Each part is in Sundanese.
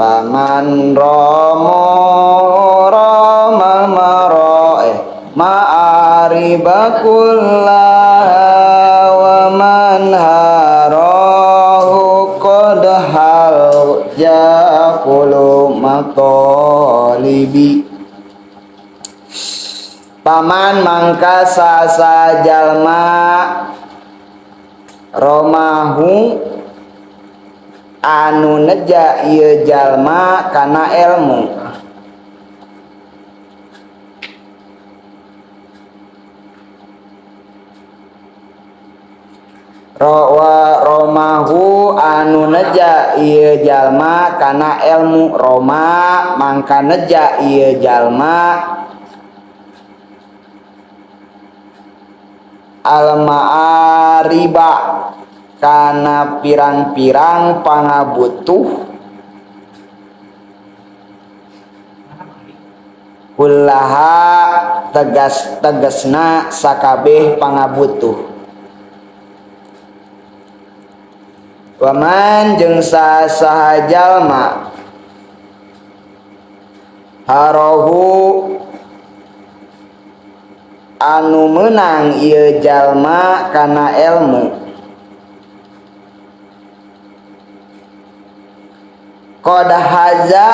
Paman romo roma maro ma'ariba kullaha wa man harahu qad hal jakulu matalibi. Paman mangka sasa jalma romahu anu neja ieu jalma kana ilmu rowa romahu anu neja ieu jalma kana ilmu roma mangka neja ieu jalma al ma'ariba kana pirang-pirang pangabutuh kullaha tegas-tegasna sakabeh pangabutuh. Waman jeung saha jalma harohu anu meunang ieu jalma kana ilmu qad haza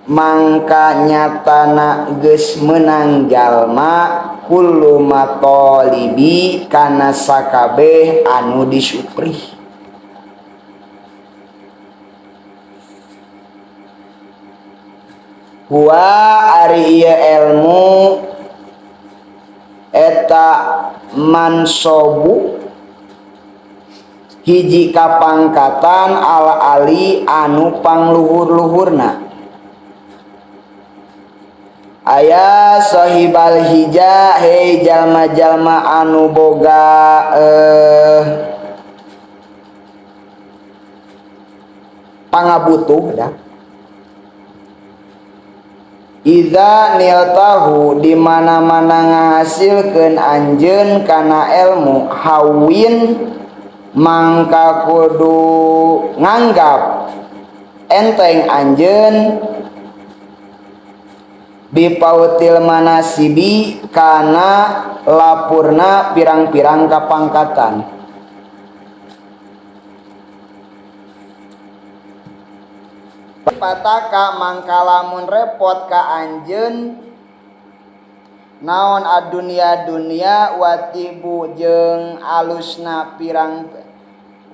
mangka nyatana geus meunang jalma kullu matalibi kana sakabeh anu disuprih. Huwa ari ieu ilmu eta mansobu hiji kapangkatan al ali anu pangluhur-luhurna. Aya sahibal hija hei jalma-jalma anu boga pangabutuh dah. Iza niltahu di mana-mana ngahasilkeun anjeun kana ilmu hawin mangka kudu nganggap enteng anjeun bipautil manasibi kana lapurna pirang-pirang kapangkatan. Pataka mangka lamun repot ka anjeun naon adunya dunya watibu jeung alusna pirang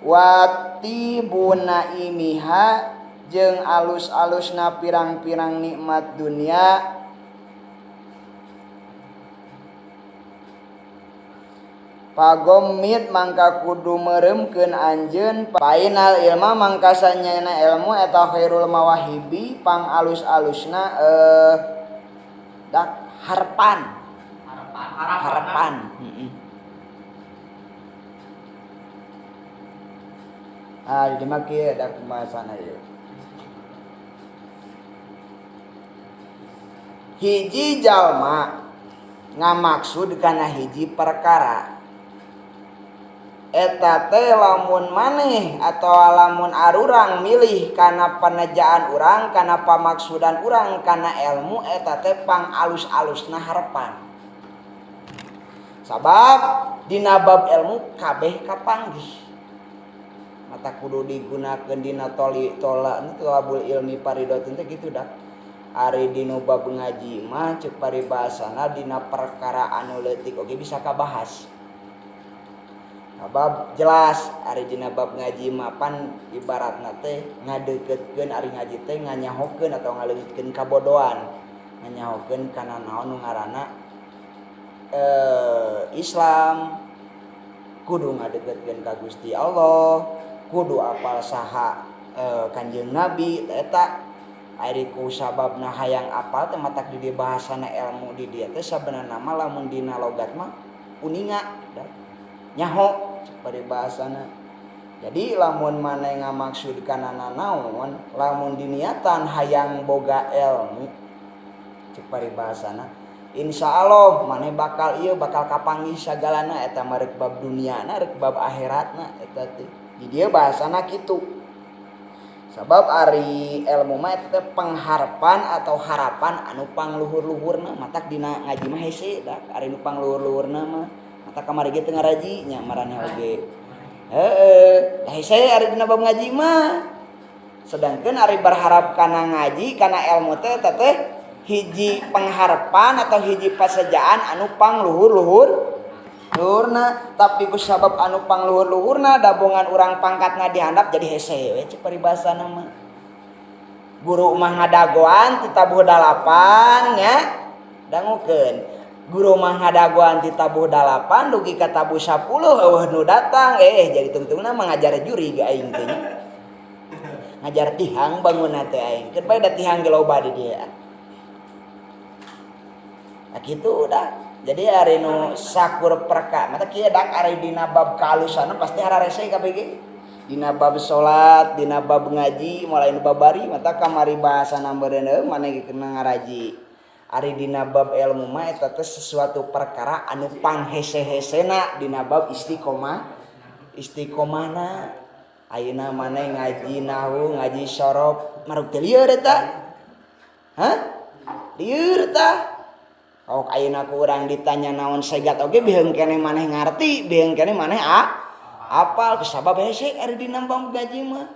watibu naimiha jeung alus-alusna pirang-pirang nikmat dunia pagomit mangka kudu meuremkeun anjeun painal ilma mangka sanyana ilmu eta khairul mawahibi pang alus-alusna dak harpan harapan. Ah di mah kieu dak pembahasanna ieu. Hiji jalma ngamaksud kana hiji perkara eta teh lamun maneh atau lamun arurang milih kana panejaan urang kana pamaksudan urang kana ilmu eta teh pang alus-alusna harepan. Sabab dina bab ilmu kabeh kapanggih mata kudu digunakeun dina toli tola tolabul ilmi faridatun teh kitu dah. Ari dinu bab ngaji mah ceuk paribasana dina perkara anu leutik oge bisa kabahas. Bab jelas ari dina bab ngaji mah pan ibaratna teh ngadeukeutkeun ari ngaji teh nganyahokeun atau ngaleungitkeun kabodohan, nganyahokeun kana naon nu ngaranna Islam kudu ngadeukeutkeun ka Gusti Allah, kudu apal saha Kanjeng Nabi eta ari ku sababna hayang apal teh matak di dieu bahasana ilmu di dieu teh sabenerna mah lamun dina logat mah uninga nyaho paribasana. Jadi lamun maneh ngamaksud kana nanaon lamun diniatan hayang boga ilmu cek paribasana insyaallah maneh bakal ieu bakal kapanggih sagalana eta mah rek bab duniana rek bab akhiratna eta teh. Di dieu bahasana kitu. Sabab ari ilmu mah eta teh pengharpan atau harapan anu pangluhur-luhurna, matak dina ngaji mah hese dak ari nu pangluhur-luhurna mah. Matak kamari ge teu ngaraji nya maraneh oge. Heeh, hese ari dina bab ngaji mah. Sedangkan ari berharap kana ngaji kana ilmu teh eta teh hiji pengharpan atau hiji pasejaan anu pangluhur-luhur luhurna, tapi ku sabab anu pangluhur-luhurna dabongan urang pangkatna dihandap jadi hese we cek paribasana mah. Guru mah ngadagoan ti tabuh 8 nya dangukeun. Guru mah ngadagoan ti tabuh 8 dugi ka tabuh 10 eueuh nu datang jadi tungtungna mah ngajar juri ge aing teh nya. Ngajar tihang bangunna teh aing. Keun bae da tihang ge loba di dieu. Nah kitu dah. Jadi ari nu sakur perka mata kieu dak ari dina bab kaalusanna pasti hararese kabeh ge. Dina bab salat, dina bab ngaji, mulai nu babari mata kamari bahasana meureun maneh ge kena ngaraji. Ari dina bab ilmu mah eta teh sesuatu perkara anu panghese-hesena dina bab istiqomah. Istiqomahna ayeuna maneh ngaji nahwu, ngaji shorof, maruk teh lieur eta. Hah? Lieur tah. Oh, ayeuna ku urang ditanya naon segat oge biheung keneh maneh ngarti, biheung keneh maneh apal kusabab hese ari dina bab ngaji mah.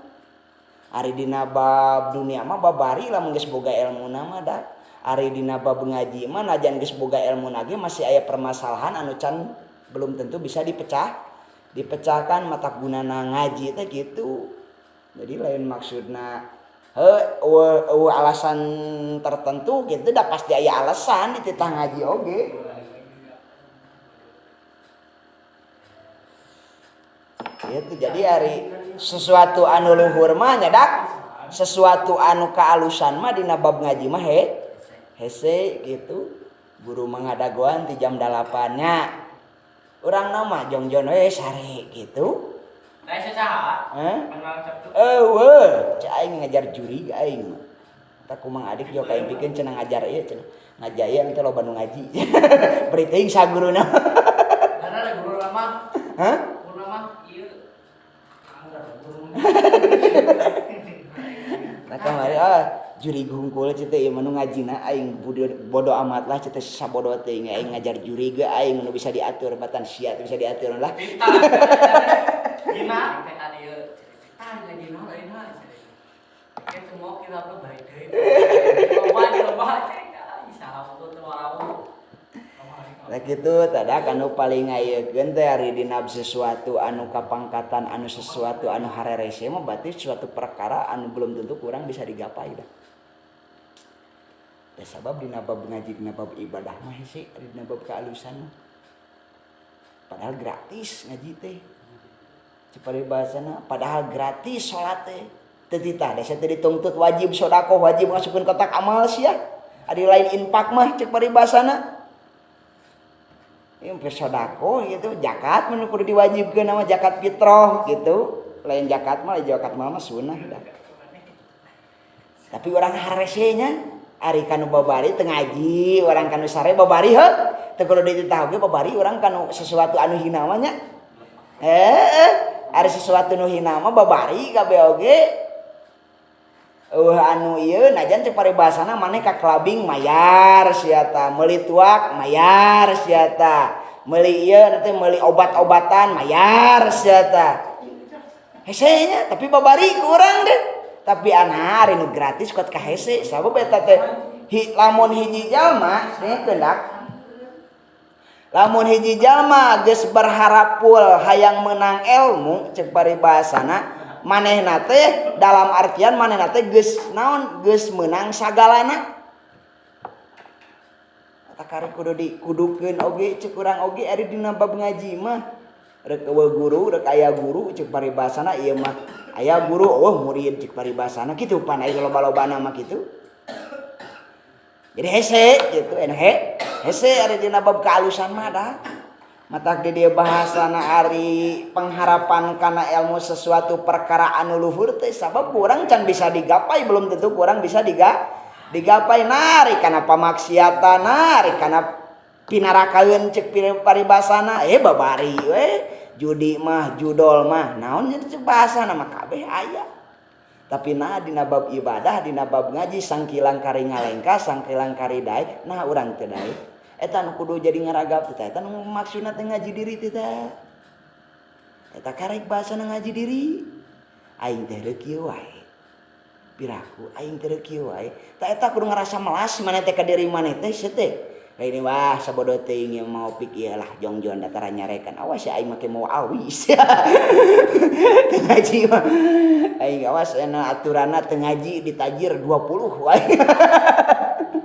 Ari dina bab dunia mah babari lamun geus boga ilmuna mah da. Ari dina bab ngaji mah najan geus boga ilmuna ge masih aya permasalahan anu can belum tentu bisa dipecahkan mata gunana ngaji teh kitu. Jadi lain maksudna heueuh alasan tertentu gitu dah pasti aya alasan dititah ngaji oge. Gitu jadi ari sesuatu anu luhur mah nya dak, sesuatu anu kaalusan mah dina bab ngaji mah hese gitu. Guru mah ngadagoan ti jam 8 nya. Urang mah jongjon we sare gitu. Hah? Eueuh, cek aing ngajar juri aing mah. Tah kumang adik jo ka aing pikeun cenah ngajar ieu cenah. Ngajaya teh loba nu ngaji. Beri teuing saguruna. Karena guru lama. Hah? Guru lama ieu. Anggar guru. Nah kamari juri hungkul cenah teh ieu mah nu ngajina aing bodo amat lah cenah teh sabodo teuing aing ngajar juri ge aing nu bisa diatur batan sia teh bisa diatur lah. Dina teh tadi ieu cerita ngaji naon ayeuna. Kayak semua kita tuh baik deui. Loba salah teu warawuh. Nah kitu tada anu paling ngayekeun teh ari dina sesuatu anu kapangkatan anu sesuatu anu harerese mah berarti suatu perkara anu belum tentu kurang bisa digapai dah. Da sabab dina bab ngaji dina bab ibadah mah hese ari dina bab kaalusan mah. Padahal gratis ngaji teh. Cepat bahasana padahal gratis salat teh. Teu titah desa teh dituntut wajib sedekah wajib masukkeun kotak amal sia. Ari lain infak mah cek paribasana. Ieu teh sedekah gitu zakat mun kudu diwajibkeun nama zakat fitrah gitu. Lain zakat mah zakat mah sunah dah. Tapi urang harese nya ari kanu babari teu ngaji, urang kanu sare babari heuh. Teu kudu dititah oge babari urang kanu sesuatu anu hina mah nya. Ari sesuatu nu hina mah babari kabeh oge. Eueuh anu ieu najan cek paribasana maneh ka clubbing mayar sia ta, meuli tuak mayar sia ta, meuli ieu nanti meuli obat-obatan mayar sia ta. Hese nya tapi babari ku urang deh. Tapi ana ari nu gratis kuat ka hese sabab eta teh lamun hiji jalma dengekeun dak. Lamun hiji jalma geus berharap pul hayang menang ilmu cek paribasana manehna teh dalam artian manehna teh geus naon geus meunang sagalana. Eta kari kudu dikudukeun oge cek urang oge ari dina bab ngaji mah rek eueuh guru rek aya guru cek paribasana ieu mah aya guru eueuh murid cek paribasana kitu pan aya loba-lobana mah kitu. Jadi hese gitu anu hese ari dina bab kaalusan mah dah. Matak di dieu bahasana ari pengharapan kana ilmu sesuatu perkara anu luhur teh sabab kurang can bisa digapai belum tentu kurang bisa digapai nari kana pamaksiatan nari kana pinarakaeun cek paribasana babari we judi mah judol mah naon cek bahasana mah kabeh aya. Tapi nah, dina bab ibadah, dina bab ngaji, sangkilang kari ngalengka, sangkilang kari daek, nah urang teu daek. Eta nu kudu jadi ngaragap teh, eta nu maksudna teh ngaji diri teh teh. Eta karek bahasana ngaji diri. Aing teh rek kieu wae. Piraku aing teh rek kieu wae. Tah, eta kudu ngarasa melas maneh teh ka diri maneh teh sia teh. Lah, ini wah, sabodo teuing ieu mau pikir lah jongjon datara nyarekan. Awas ya, aing make mau awis. Teu ngaji mah. Aing awas ena aturanna teu ngaji ditajir 20 wae.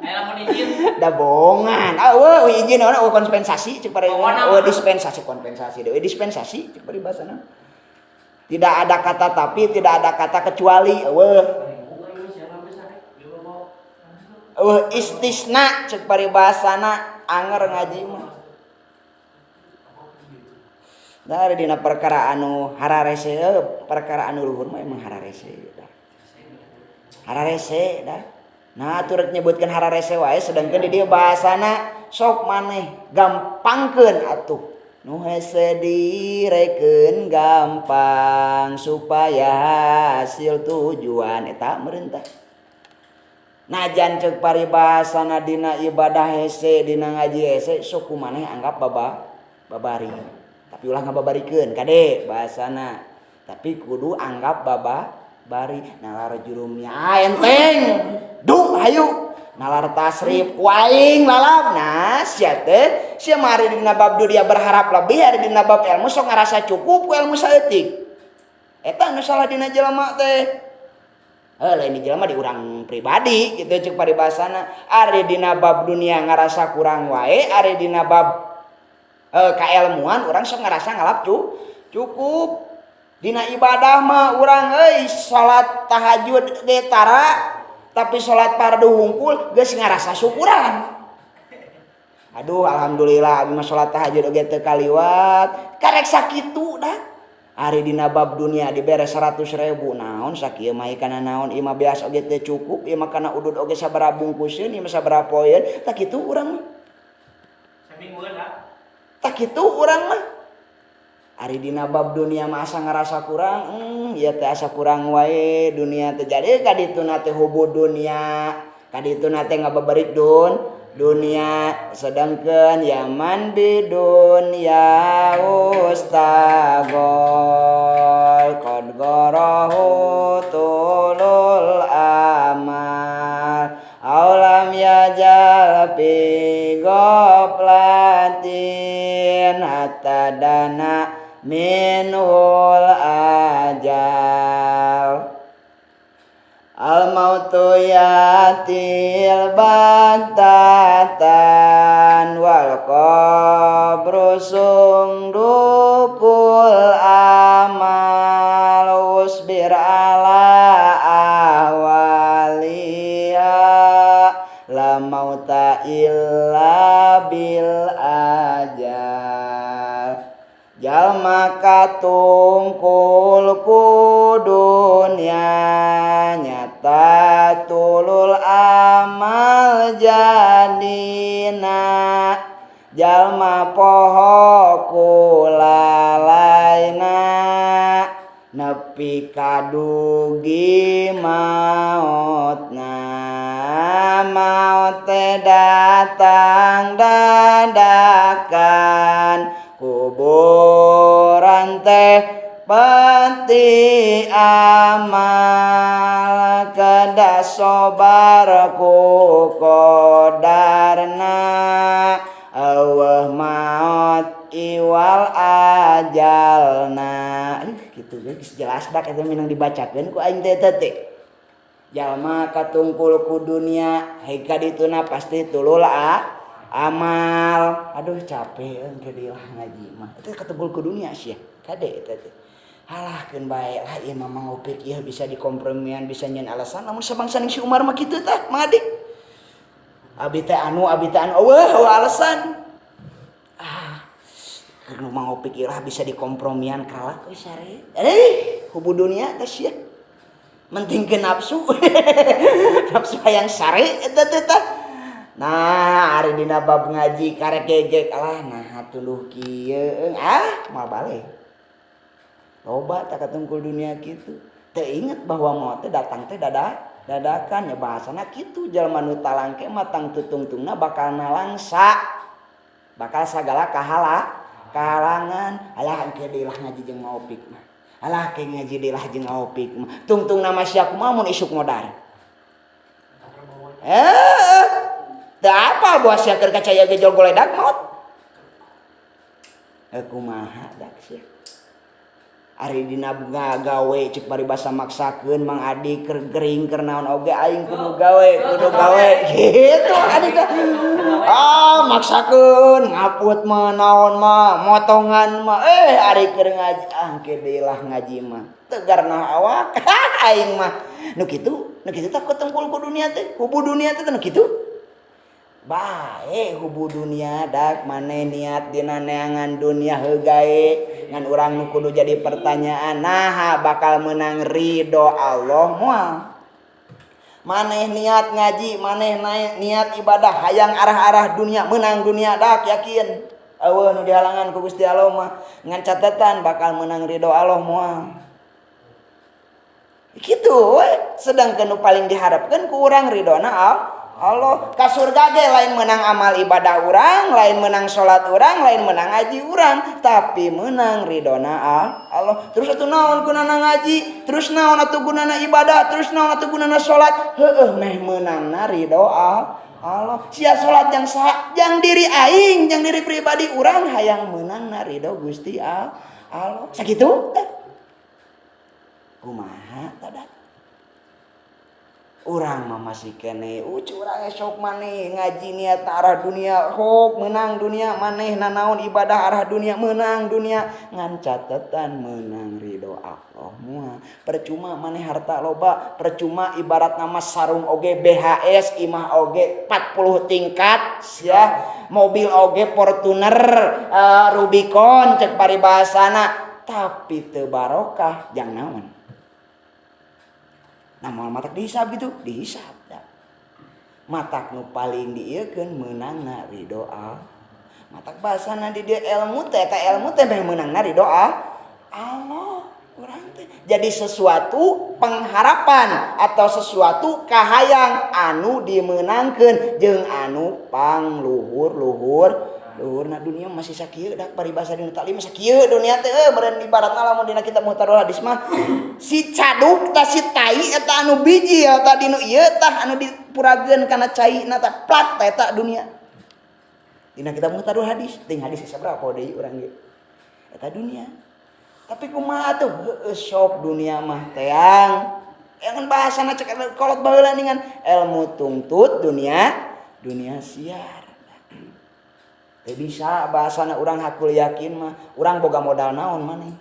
Aya lamun izin. Da bohongan. Ah, eueuh izin naon, eueuh kompensasi cek pare. Pokona Eueuh mah. Dispensasi, kompensasi deui, dispensasi cek paribasana. Tidak ada kata tapi, tidak ada kata kecuali, eueuh. Eueuh istisna cek paribasana, anger ngaji mah. Nah, dina perkara anu hararese, perkara anu luhur mah emang hararese dah. Hararese dah. Nah, turut nyebutkeun hararese wae, sedangkan di dieu bahasana sok maneh gampangkeun atuh. Nu hese direkeun gampang supaya hasil tujuan eta meureun tah. Najan cek paribasana dina ibadah hese, dina ngaji hese, sok ku maneh anggap baba babari. Tapi ulah ngababarikeun kade bahasana. Tapi kudu anggap baba bari nalar jurumnya, ah, enteng. Duh, hayu nalar tasrif ku aing lalap. Nah, sia teh sia mah ari dina bab dunia berharap lebih, ari dina bab ilmu sok ngarasa cukup ku ilmu saeutik. Eta nu salah dina jelema teh. Heuh, lain di jelema, di urang pribadi gitu cek paribasana. Ari dina bab dunia ngarasa kurang wae, ari dina bab kaelmuan urang sok ngarasa ngalap cukup. Dina ibadah mah urang euy salat tahajud ge tara, tapi salat fardu hungkul geus ngarasa syukuran. Aduh, alhamdulillah abi mah salat tahajud oge teu kaliwat. Karek sakitu dah. Ari dina bab dunia dibere 100 ribu, naon sakieu mah, kana naon ieu mah, beas oge teu cukup ieu mah, kana udud oge sabaraha bungkuseun ieu mah, sabaraha poeun. Tah, kitu urang mah. Saminggueun lah. Tah, kitu urang mah. Ari dina bab dunia mah asa ngarasa kurang, ieu teh asa kurang wae dunia teh. Jadi kadituna teh hubud dunia, kadituna teh ngababarik dunia, sedangkan yaman bidunya ustagol qad garahu tulul amal aulam yajal fi ghaflatin hatta dana minhul ajal. Al mautu yatil baghtatan wal qabru sundukul amal usbir ala ahwaliha la mauta illa bil ajal. Jalma katungkul ku dunya nyata tulul amal jadina, jalma poho ku lalaina nepi kadugi maotna. Maot teh datang dadakan, kuburan teh peti amal, kedah sobar ku kodarna, eueuh maot iwal ajalna. Gitu guys, jelas dak eta minang dibacakeun ku aing teh teh. Jalma katungkul ku dunia hei kadituna pasti tulul amal. Aduh, capek engke deui lah ngaji mah. Eta katungkul ku dunia sia kade eta teh. Alah, keun bae lah ieu mah, Mang Opik ieu bisa dikompromian, bisa nyeun alasan. Lamun sabangsa si Umar mah kitu tah, Mang Adik. Abi teh anu, abi teh anu, eueuh eueuh alasan. Ah, keur Mang Opik ieu lah bisa dikompromian, kalah we sare. Eh, hubu dunia teh sia. Mentingkeun nafsu. Nafsu hayang sare eta teh tah. Nah, ari dina bab ngaji karek gegek, alah, nah tunduh kieu, ah, moal balik. Loba tak katungkul dunia kitu. Teu inget bahwa maot teh datang teh dadakan ya. Bahasana kitu, jalma nu talangke mah tangtu-tungtungna bakal nalangsa, bakal sagala kahalangan. Alah, engke deui lah ngaji jeung Opik mah, alah, ke ngaji deui lah jeung Opik mah. Tungtungna mah sia kumaha mun isuk modar, eh, teu apal buah sia keur kacaya gejol goledak maot, eh, kumaha dak sia? Ari dina gawe, cek paribasa maksakeun Mang Adi, keur gering keur naon oge aing kudu gawe, kudu gawe gitu. Adi teh, ah, maksakeun ngaput mah, naon mah, motongan mah. Eh, ari keur ngaji, ah, engke deui lah ngaji mah, tegarna awak aing mah. Nu kitu, nu kitu tah ketempul ku dunia teh, hubu dunia teh. Nu kitu bae hubu dunia dak. Maneh niat dina neangan dunia heugae, ngan urang nu kudu jadi pertanyaan, naha bakal menang ridho Allah moal? Maneh niat ngaji, maneh niat ibadah hayang arah-arah dunia, menang dunia dak, yakin euweuh nu dihalangan ku Gusti Allah mah, ngan catatan bakal menang ridho Allah moal? Kitu we. Sedangkan nu paling diharapkan ku urang ridhona Allah. Ka surga ge lain menang amal ibadah urang, lain menang salat urang, lain menang ngaji urang, tapi menang ridhona Allah. Terus atuh naon gunana ngaji? Terus naon atuh gunana ibadah? Terus naon atuh gunana salat? Heueuh, meh meunangna ridho Allah. Sia salat jang saha? Jang diri aing, jang diri pribadi urang, hayang meunangna ridho Gusti Allah. Sakitu teh. Kumaha tadak? Urang mah masih kene ucu. Urang esok maneh ngaji niat arah dunia, hok menang dunia. Maneh nanaon ibadah arah dunia, menang dunia, ngan catatan menang ridho Allah moal? Percuma maneh harta loba, percuma ibarat nama sarung oge BHS, imah oge 40 tingkat ya, mobil oge Fortuner, Rubicon cek paribasana, tapi teu barokah jang naon? Nah, moal matak dihisab gitu, dihisab da. Matak nu paling diieukeun meunangna ridho Allah. Matak bahasana di dieu ilmu teh, eta ilmu teh meh meunangna ridho Allah urang teh. Jadi sesuatu pengharapan atau sesuatu kahayang anu dimeunangkeun jeung anu pangluhur-luhur luhurna. Dunia masih sakieu dak, paribasa dina taklim sakieu dunia teh. Meureun ibaratna lamun dina kitab Muhtarul Hadis mah si caduk tah, si tai eta anu biji ya tadi, nu ieu tah anu dipurageun kana cai na tah, plak tah, eta dunia. Dina kitab Muhtarul Hadis ting hadis sabaraha deui urang ge eta dunia. Tapi kumaha tuh? Heueuh, sok dunia mah teang yang bahasana cek kolot baheula ningan ilmu tungtut dunia, dunia siar. Teu bisa bahasana urang hakul yakin mah. Urang boga modal naon maneh?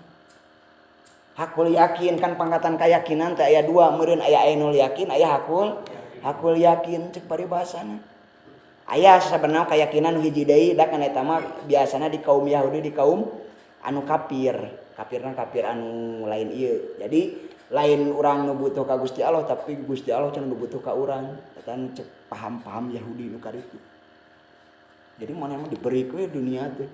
Hakul yakin kan pangkatan keyakinan teh aya dua meureun, aya ainul yakin, aya hakul hakul yakin cek paribasana. Aya sabenerna keyakinan nu hiji deui da kan, eta mah biasana di kaum Yahudi, di kaum anu kafir. Kafirna kafir anu lain ieu. Jadi lain urang nu butuh ka Gusti Allah, tapi Gusti Allah cenah nu butuh ka urang. Eta nu cek paham-paham Yahudi nu karitu. Jadi mana mah diberi we dunia teh.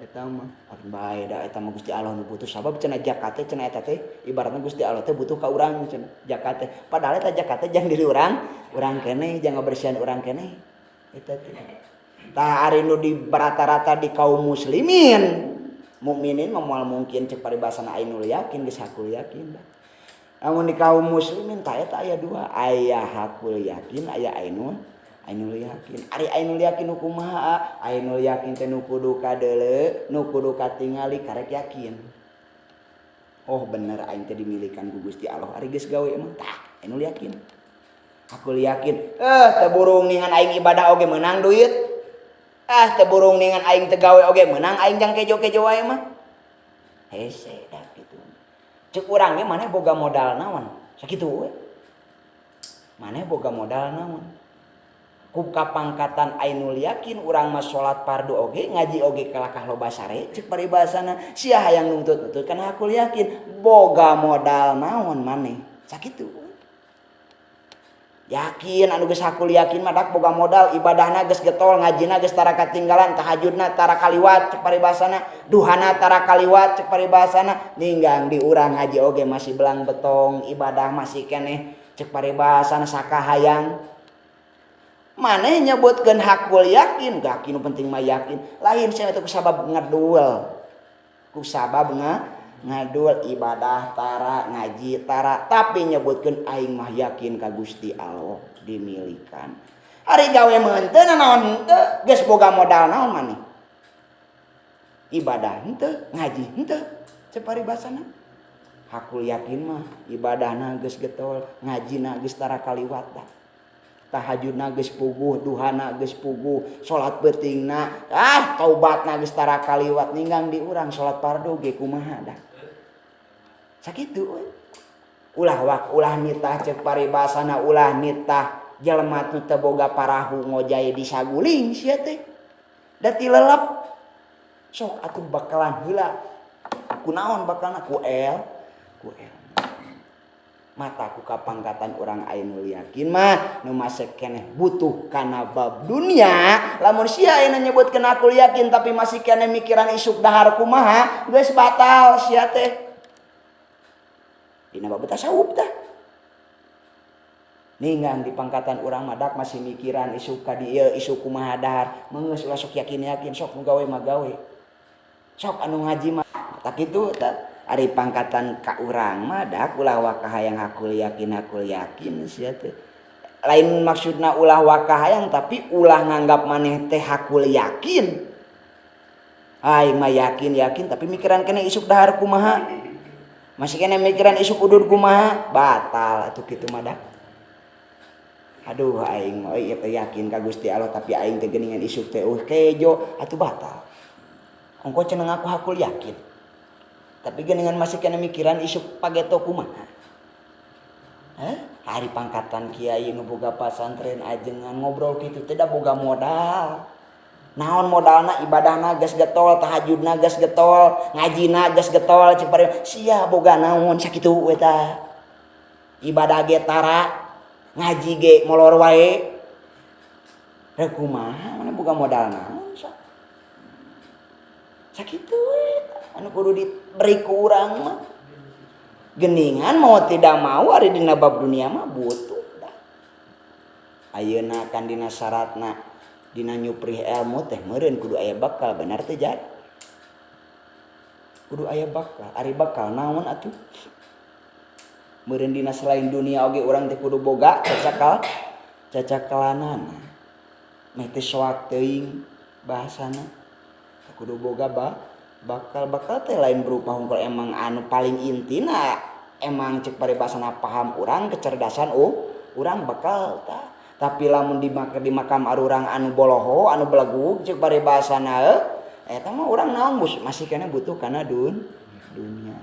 Eta mah bae da, eta mah Gusti Allah nu butuh, sabab cenah zakat teh cenah eta teh ibaratna Gusti Allah teh butuh ka urang cenah zakat teh. Padahal eta zakat teh jang diri urang, urang keneh, jang ngabersihan urang keneh. Eta teh. Tah, ari nu di rata-rata di kaum muslimin mukminin mah moal mungkin cek paribasana ainul yakin, geus hakul yakin dah. Lamun di kaum muslimin tah eta aya dua, aya hakul yakin, aya ainul ainul yakin. Ari ainul yakin nu kumaha? Ainul yakin teh nu kudu kadeuleu, nu kudu katingali karek yakin. Oh, bener aing teh dimilikan ku Gusti Allah ari geus gawe mah, tah ainul yakin. Hakul yakin, eh, teu burung ningan aing ibadah oge meunang duit. Ah, teu burung ningan aing teu gawe oge meunang, aing jang kejo-kejo wae mah. Hese dah kitu. Cek urang ge maneh boga modal naon? Sakitu we. Maneh boga modal naon? Ku kapangkatan ainul yakin urang mah salat fardu oge, ngaji oge kalakah loba sare cek paribasana. Sia hayang nuntut-nuntut kana hakul yakin, boga modal naon maneh? Sakitu. Yakin anu geus hakul yakin mah dak boga modal, ibadahna geus getol, ngajina geus tara katinggalan, tahajudna tara kaliwat cek paribasana, duhana tara kaliwat cek paribasana. Ninggang di urang ngaji oge masih belang betong, ibadah masih keneh cek paribasana sakahayang. Maneh nyebutkeun hakul yakin, yakin penting mah yakin. Lain sia teh ku sabab ngedul. Ku sabab ngadul ibadah tara, ngaji tara, tapi nyebutkeun aing mah yakin ka Gusti Allah dimilikan. Ari gawe mah henteu naon henteu, geus boga modal naon maneh? Ibadah henteu, ngaji henteu, cek paribasana. Hakul yakin mah ibadahna geus getol, ngajina geus tara kaliwat dah. Tahajudna geus puguh, duhana geus puguh, salat peutingna, taubatna geus tara kaliwat, ninggang di urang salat fardu ge kumaha dah. Sakitu we. Ulah wak ulah nitah cek paribasana, ulah nitah jelema nu teu boga parahu ngojay di saguling sia teh. Da tilelep. Sok atuh bakalan heula. Kunaon bakalna ku el, ku el. Mata ku kapangkatan urang ainul yakin mah nu masih keneh butuh kana bab dunia. Lamun sia ayeuna nyebutkeun akul yakin tapi masih keneh mikiran isuk dahar kumaha, geus batal sia teh. Dina bab tasawuf tah. Ninggang di pangkatan urang mah dak masih mikiran isuk ka dieu, isuk kumaha dahar, geus ulah sok yakin-yakin, sok nu gawe mah gawe. Sok anu ngaji mah tak kitu tah. Ari pangkatan ka urang mah dak ulah waka hayang hakul yakin sia teh. Lain maksudna ulah waka hayang tapi ulah nganggap maneh teh hakul yakin. Aing mah yakin-yakin tapi mikiran keneh isuk dahar kumaha. Masih keneh mikiran isuk udud kumaha, batal atuh kitu mah dak. Aduh aing mah ieu teh yakin ka Gusti Allah tapi aing teh geuningan isuk teh eueuh kejo atuh batal. Ongko cenah ngaku hakul yakin. Tapi geuningan masih keneh mikiran isuk pageto kumaha. Hah? Ari pangkatan kiai nu boga pasantren ajengan ngobrol kitu teh da boga modal. Naon modalna, ibadahna geus getol, tahajudna geus getol, ngajina geus getol cek pare sia boga naon sakitu we tah. Ibadah ge tara, ngaji ge molor wae. Rek kumaha maneh boga modal naon sok. Sakitu we anu kudu diberi ku urang mah. Geningan mau tidak mau ari dina bab dunia mah butuh dah. Ayeuna kan dina syaratna dina nyuprih ilmu teh meureun kudu aya bakal, bener teh jad? Kudu aya bakal, ari bakal naon atuh? Meureun dina selain dunia oge urang teh kudu boga cacakalanana. Meh teh soak teuing bahasana. Kudu boga bakal, bakal teh lain berupa hungkul, emang anu paling intina emang cek paribasana paham urang kecerdasan urang bakal tah. Tapi lamun di makam arurang anu boloho anu belegug cek paribasana eta mah urang naon masih keneh butuh kana dunia.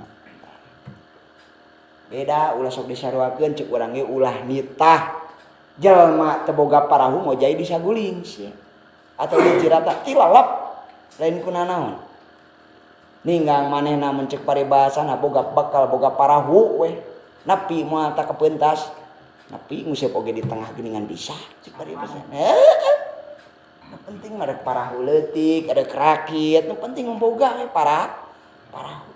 Beda ulah sok disaruakeun cek urang ge ulah nitah jelema teu boga parahu ngojay di saguling sia atau di cirata tilalap lain kunanaon. Ninggang manehna mun cek paribasana boga bakal boga parahu weh nepi moal tak kepentas nepi nguseup oge di tengah geuningan bisa cek paribasana. Heeh. Nu penting mah rek parahu leutik rek rakit nu penting mah boga we parahu.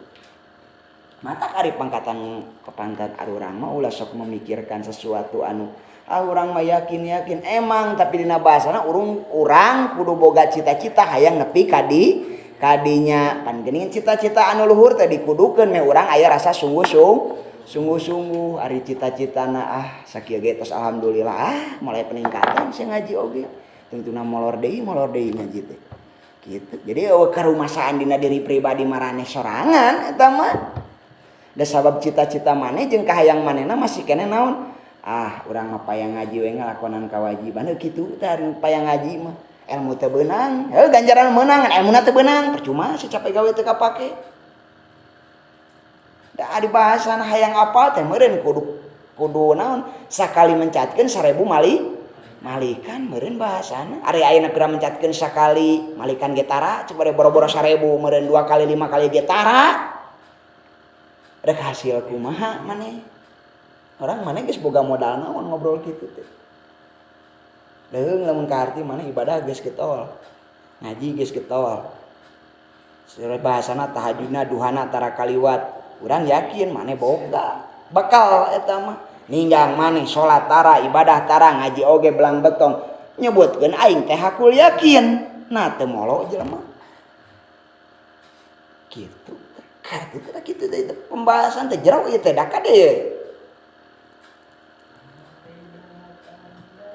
Mata ari pangkatan kepantan arurang mah ulah sok memikirkan sesuatu anu urang mah yakin-yakin emang tapi dina bahasana urang kudu boga cita-cita hayang nepi kadinya pan geuningan cita-cita anu luhur teh dikudukeun meh urang aya rasa sungguh-sungguh ari cita-citana sakieu ge tos alhamdulillah mulai peningkatan sia ngaji oge tungtuna molor deui ngaji teh kitu. Jadi eueuh karumasaan dina diri pribadi maraneh sorangan eta mah da sabab cita-cita maneh jeung kahayang manehna masih keneh naon urang mah payang ngaji we ngalakonan kewajiban heuh kitu teh ari payang ngaji mah ilmu teu beunang heuh ganjaran meunang ilmuna teu beunang percuma si capek gawe teu kapake. Da ari bahasan hayang apal teh meureun kudu naon sakali mencatkeun 1000 malikan meureun bahasana ari ayeuna pira mencatkeun sakali malikan ge tara coba boro-boro 1000 meureun 2 kali 5 kali ge tara rek hasil kumaha maneh orang maneh geus boga modal naon ngobrol kitu teh. Leung lamun kaharti mana ibadah geus getol. Ngaji geus getol. Bahasana tahajudna duhana tara kaliwat. Urang yakin maneh boga. Bakal eta mah ningjang maneh salat tara, ibadah tara, ngaji oge belang betong. Nyebutkeun aing teh hakul yakin. Nah teu molo jelema. Kitu. Kitu teh kitu teh pembahasan teh jero ieu teh da kade.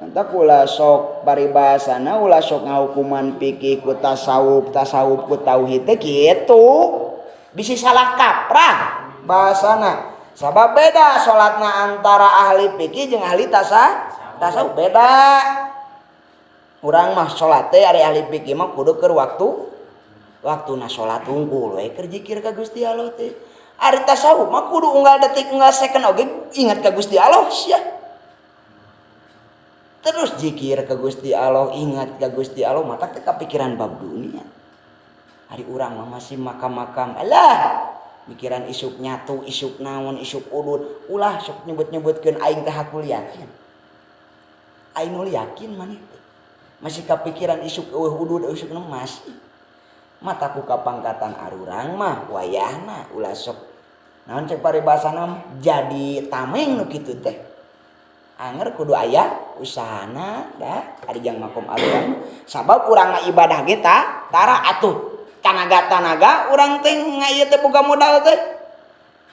Mantap ulah sok paribasana ulah sok ngahukuman fikih ku tasawuf, tasawuf ku tauhid teh kitu. Bisi salah kaprah bahasana. Sabab beda salatna antara ahli fikih jeung ahli tasawuf beda. Urang mah salat teh ari ahli fikih mah kudu keur waktu waktuna salat unggul we keur zikir ka Gusti Allah teh. Ari tasawuf mah kudu unggal detik unggal second oge ingat ka Gusti Allah sia. Terus zikir ke Gusti Allah, ingat ke Gusti Allah, mata teh kapikiran bab dunia. Hari urang mah masih makam-makam. Alah, mikiran isuk nyatu, isuk naon, isuk udud. Ulah sok nyebut-nyebutkeun aing teh hakul yakin. Aing nu yakin maneh teh. Masih kapikiran isuk eueuh udud, isuk naon masih. Mata ku kapangkatan arurang mah wayahna ulah sok naon cek paribasana jadi tameng nu kitu teh. Anger kudu aya usahana dah ari jang makom arurang sabab urang mah ibadah ge tara atuh tanaga-tanaga urang teh ngaieu teh boga modal teh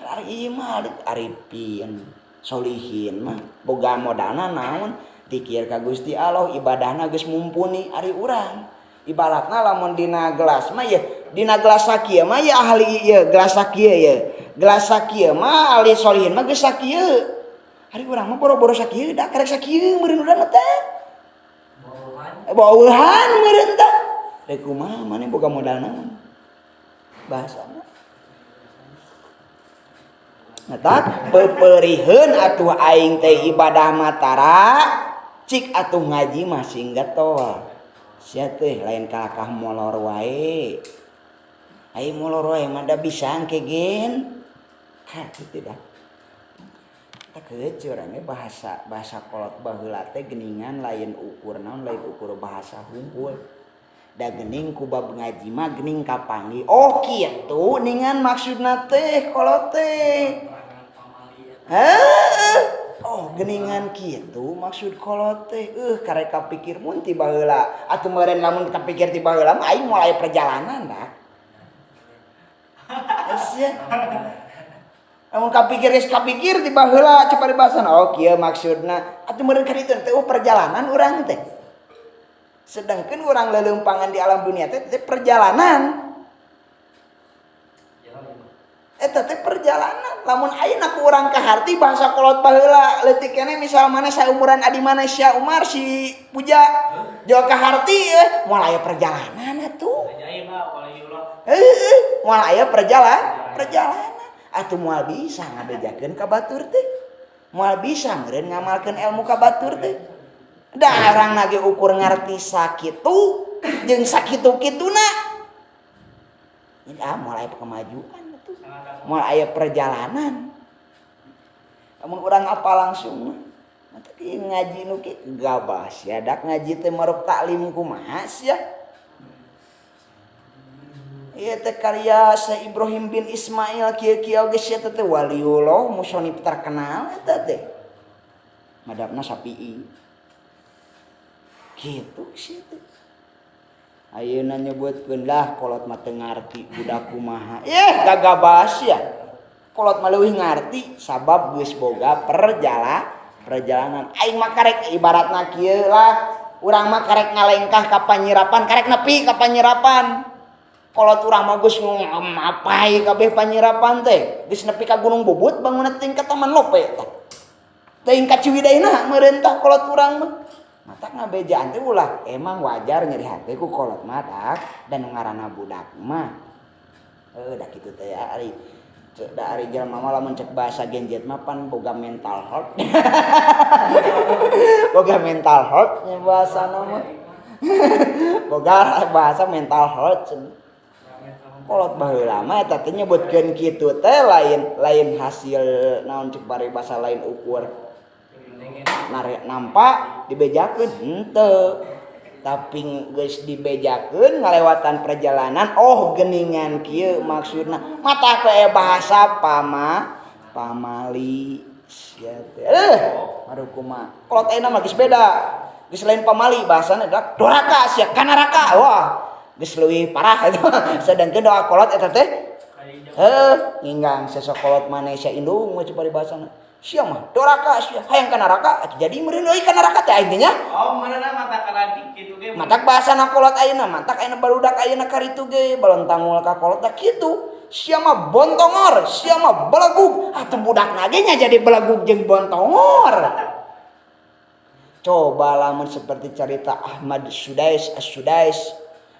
ari ieu mah arifin solihin mah boga modalna naon dikir ka Gusti Allah ibadahna geus mumpuni ari urang ibaratna lamun dina gelas mah ye dina gelas sakieu mah ye ahli ieu gelas sakieu ye gelas sakieu mah ahli solihin mah geus sakieu. Hari urang mah boro-boro sakieu da karek sakieu meureun urang teh. Bauhan meureun teh. Rek kumaha maneh boga modal naon? Bahasana. Nah, peperiheun atuh aing teh ibadah mah tara, cik atuh ngaji mah sing getol. Sia teh lain kalakah molor wae. Aing molor wae mah da bisa engke gen. Hah kitu dah. Kecurangnya bahasa bahasa kolot baheula teh geningan lain ukur naon lain ukur bahasa hungkul da gening ku bab ngaji mah gening kapanggih oh kitu ningan maksudna teh kolot teh heuh oh geningan kitu maksud kolot teh karek kapikir mun ti baheula atuh meureun lamun kapikir ti baheula mah aing moal aya perjalanan dah sia. Lamun kapikir geus kapikir ti baheula cepat dibahasana oh kieu maksudna atuh meureun ka ditu teh perjalanan urang teh. Sedangkan urang leuleumpangan di alam dunia teh teh perjalanan. Eta teh perjalanan. Lamun ayeuna ku urang kaharti bahasa kolot baheula leutik keneh misal maneh saumuran adi maneh Sia Umar si Puja jauh kaharti moal aya perjalanan atuh. Heueuh moal aya perjalanan. Atuh moal bisa ngabejakeun ka batur teh. Moal bisa meureun ngamalkeun ilmu ka batur teh. Da urang lagi ukur ngarti sakitu jeung sakitu-kituna. Ini moal aya kemajuan atuh. Moal aya perjalanan. Lamun urang apa langsung mah. Mata kieu ngaji nu kieu gabah sia dak ngaji teh maruk taklim kumaha sia. Ieu teh karya Syekh Ibrahim bin Ismail kieu-kieu geus sia teh waliullah musonib terkenal eta teh. Madhabna Syafi'i. Kitu sia teh. Ayeuna nyebutkeun lah kolot mah teu ngarti budak kumaha. Gagabas ya. Kolot mah leuwih ngarti sabab geus boga perjalanan. Aing mah karek ibaratna kieu lah. Urang mah karek ngalengkah ka panyirapan, karek nepi ka panyirapan. Kolot urang mah geus ngapai kabeh panyirapan teh. Geus nepi ka Gunung Bubut bangunna teh ka Taman Lope tah. Teuing ka Ciwideyna meureun tah kolot urang mah. Matak ngabejaan teh ulah emang wajar nyeri hate ku kolot mah dak dan ngaranna budak mah. Da kitu teh ya ari da ari jelema mah lamun cek bahasa Gen Z mah pan boga mental health. Boga mental health nya bahasana mah. Boga bahasa mental health. Kolot baheula mah eta teh nyebutkeun kitu teh lain hasil naon cek paribasa lain ukur nampak Dibejakeun henteu. Tapi geus dibejakeun ngalewatan perjalanan, oh geningan kieu maksudna. Mata ku aya bahasa pamali sia teh. Aduh kumaha. Kolot ayeuna mah geus beda. Geus lain pamali bahasana dak doraka sia ka neraka. Wah, geus leuwih parah eta. Sedangkeun doa kolot eta teh heuh nginggang sesok kolot maneh sia indung we coba dibahasana. Sia mah doraka sia hayang ka neraka atuh jadi meureun euy ka neraka teh aing teh nya. Oh, meureunan mata kana kitu ge. Matak bahasana kolot ayeuna, matak ayeuna barudak ayeuna karitu ge balontangul ka kolot teh kitu. Sia mah bontongor, sia mah belegug. Atuh budakna ge nya jadi belegug jeung bontongor. Coba lamun seperti cerita Ahmad Sudais As-Sudais.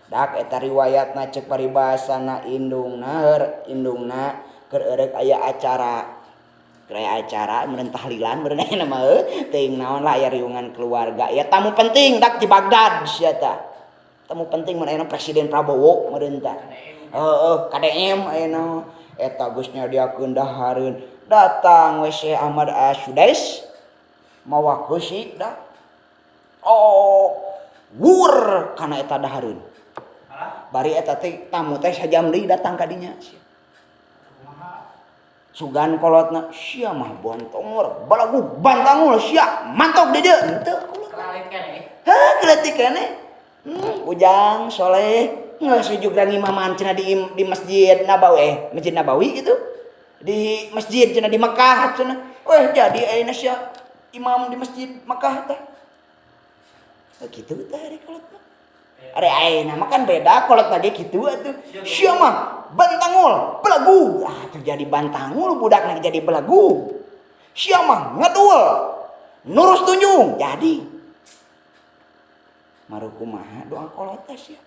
Dak eta riwayatna cek paribasana indungna heur indungna keur eureuk aya acara. Keur aya acara meureun tahlilan meureun ayeuna mah heuh teuing naon lah aya riungan keluarga. Ya tamu penting dak di Baghdad sia tah. Tamu penting mun ayeuna Presiden Prabowo meureun tah. Heeh, KDM ayeuna eta geus nyadiakeun dahareun. Datang we Syekh Ahmad As-Sudais mawa keusi dak. Oh, wur kana eta dahareun. Bari eta teh tamu teh sajam deui datang ka dinya. Sugan kolotna sia mah bontongor, balagug bantangul sia mantok di dieu. Henteu kolot. Kelalit keneh. Heuh, keleutik keneh. Ujang soleh geus juga ngimaman cenah di Masjid Nabawi, Masjid Nabawi gitu. Di masjid cenah di Mekah cenah. Weh jadi ayeuna sia imam di Masjid Mekah teh. Kitu teh ari kolot mah. Ari ayeuna mah kan beda kolot lagi kitu atuh. Sia mah bantangul, belegug. Ah tuh jadi bantangul budakna jadi belegug. Sia mah ngedul, nurus tunjung jadi. Maru kumaha doa kolot teh sia.